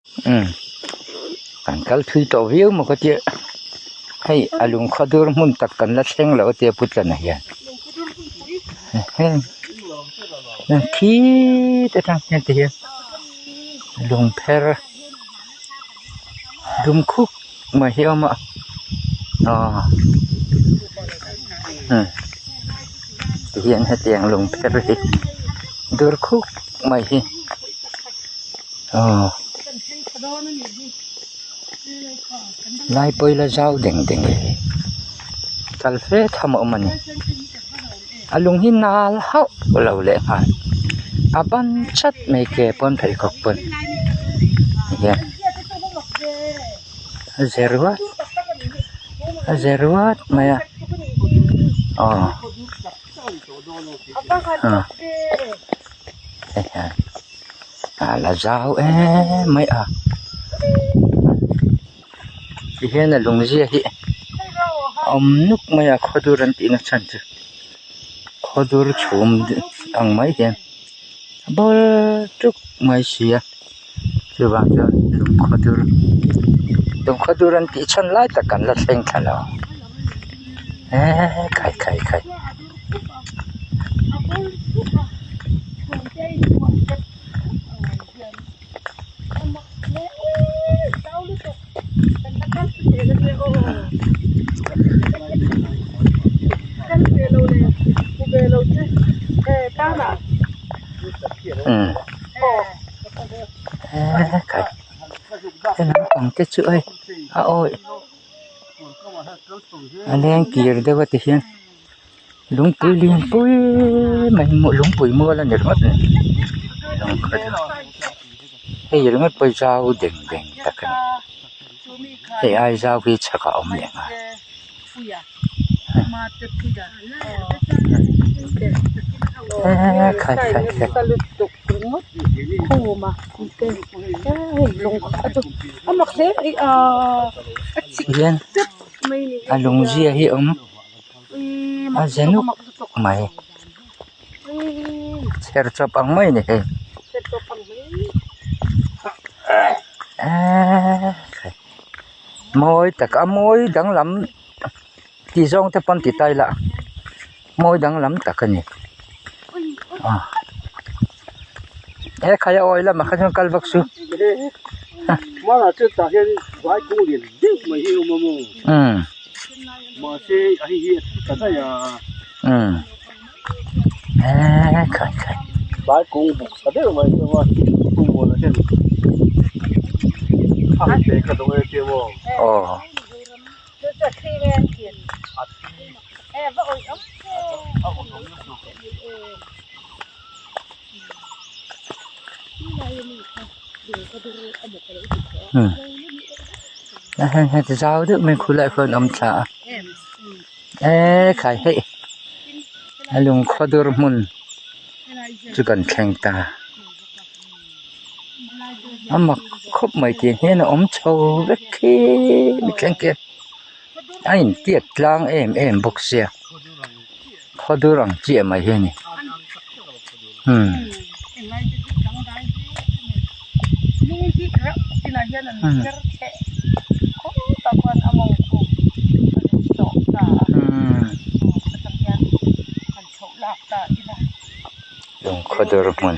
Umm kan kal thui tawh viau maw ka tia hei a lungkhaw dur hmun tak kan la thleng loh a tia pu tlana hian heng khit atang hian ti hian lungpher dum khup mai hi a awm a aw umm ti hian hetiang lungpher hi dur khup mai hi. Aw lai pawh ila zau deng deng e kal fe tham a awm a ni a lung hi nal hauh lo leh nghal a ban chat mai ke pawn pheikhawk pawn tihian a ze ruat a ze ruat mai a aw ah hei hian. A la zau em mai a tihian a lung zia hi a awm nuk mai a khawdur an tih na chhan chu khawdur chhum ang mai hian a bawl tuk mai si a chuvang chuan lung khawdur lung khawdur an tih chhan lai tak kan la thleng thla lo eee khai khai khai. He naupang te chu hei a awi a leng kir deuh a ti hian. Lungpui lian pui mai lungpui mual a ni ringawt a ni hei ringawt pawh hi zau deng deng tak a ni hei ai zau hi chhakah a awm leh nghal. Eee khai khai khai. Hian a lung zia hi a awm. A ze nuk mai chher chawp ang mai a ni hei eee mawi tak a mawi danglam tih zawng te pawn ti ta ila mawi danglam tak a ni he khai a awi lamah kha chuan kal vak suh. Mahse a hei hi a thi ta daih a. Umm eee khai khai. Vai kung buk tha deuh mai chu a kung muan a hian a han pe kha dawn e tia maw. Aw. Umm heti zau deuh mai khulaiah khuan a awm thla a eee khai hei a lungkhaw dur hmun chu kan thleng ta a mak khawp mai tih hian a awm chho vek khi mithleng khi a intiat tlang em em bawk sia khaw dur ang chiah mai hi a ni umm. Lungkhaw dur hmun.